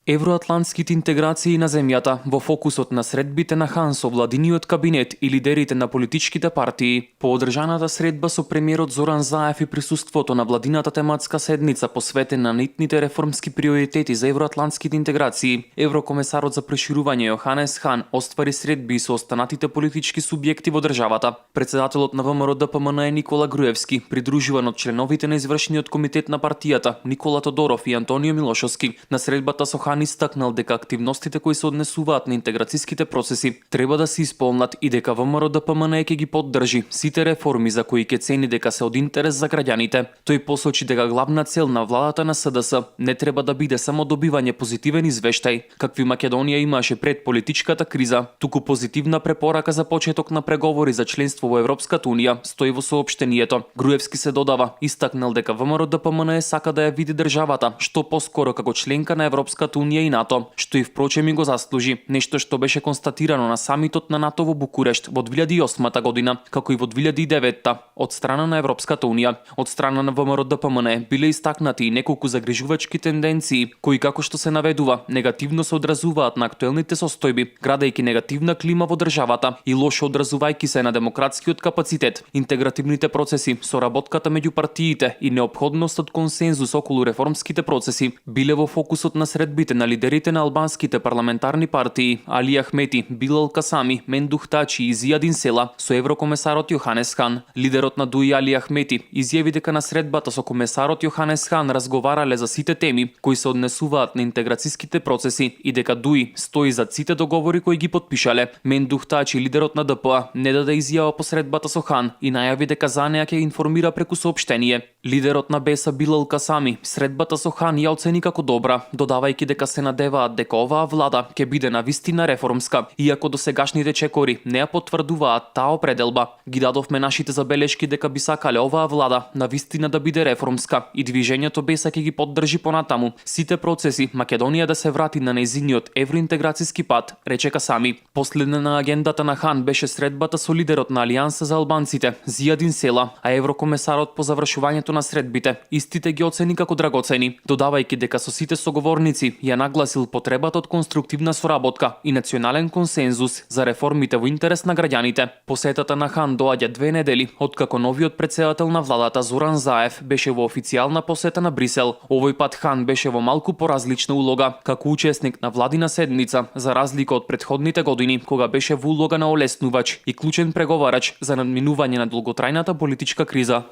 Евроатлантските интеграции на земјата во фокусот на средбите на Хан со владиниот кабинет и лидерите на политичките партии. По одржаната средба со премиерот Зоран Заев и присуството на владината тематска седница посветена на итните реформски приоритети за евроатлантските интеграции, еврокомесарот за проширување Јоханес Хан оствари средби со останатите политички субјекти во државата. Председателот на ВМРО ДПМН е Никола Груевски, придружуван од членовите на извршниот комитет на партијата Никола Тодоров и Антонио Милошовски. На средбата со Хан истакнал дека активностите кои се однесуваат на интеграцијските процеси треба да се исполнат и дека ВМРО ДПМН ќе ги поддржи сите реформи за кои ќе цени дека се од интерес за граѓаните. Тој посочи дека главна цел на владата на СДС не треба да биде само добивање позитивен извештај, какви Македонија имаше пред политичката криза, туку позитивна препорака за почеток на преговори за членство во Европската унија, стои во соопштението. Груевски се додава, истакнал дека ВМРО ДПМН сака да ја види државата што поскоро како членка на Европската унија и НАТО, што и впрочем и го заслужи, нешто што беше констатирано на самитот на НАТО во Букурешт во 2008 година, како и во 2009 од страна на Европската унија. Од страна на ВМРО ДПМН биле истакнати и неколку загрижувачки тенденции, кои како што се наведува, негативно се одразуваат на актуелните состојби, градејќи негативна клима во државата и лошо одразувајќи се на демократскиот капацитет, интегративните процеси, соработката меѓу партиите и неопходност од консензус околу реформските процеси биле во фокусот на средбите на лидерите на албанските парламентарни партии Али Ахмети, Билал Касами, Мендух Тачи и Зијадин Села со еврокомесарот Јоханес Хан. Лидерот на ДУИ Али Ахмети изјави дека на средбата со комесарот Јоханес Хан разговарале за сите теми кои се однесуваат на интеграцијските процеси и дека ДУИ стои за сите договори кои ги потпишале. Мендух Тачи, лидерот на ДПА, не даде изјава по средбата со Хан и најави дека за неа ќе информира преку соопштение. Лидерот на БЕСА Билал Касами средбата со Хан ја оцени како добра, додавајќи дека се надеваат дека оваа влада ќе биде навистина реформска, иако досегашните чекори не ја потврдуваат таа определба. Ги дадовме нашите забелешки дека би сакале оваа влада навистина да биде реформска и движењето БЕСА ќе ги поддржи понатаму сите процеси Македонија да се врати на нејзиниот евроинтеграцијски пат, рече Касами. Последна на агендата на Хан беше средбата со лидерот на Алијанса за албанците Зијадин Села, а еврокомесарот по завршувањето на средбите истите ги оцени како драгоцени, додавајќи дека со сите соговорници ја нагласил потребата од конструктивна соработка и национален консензус за реформите во интерес на граѓаните. Посетата на Хан доаѓа 2 недели откако новиот претседател на владата Зоран Заев беше во официјална посета на Брисел. Овој пат Хан беше во малку поразлична улога, како учесник на владина седница, за разлика од претходните години кога беше во улога на олеснувач и клучен преговарач за надминување на долготрајната политичка криза.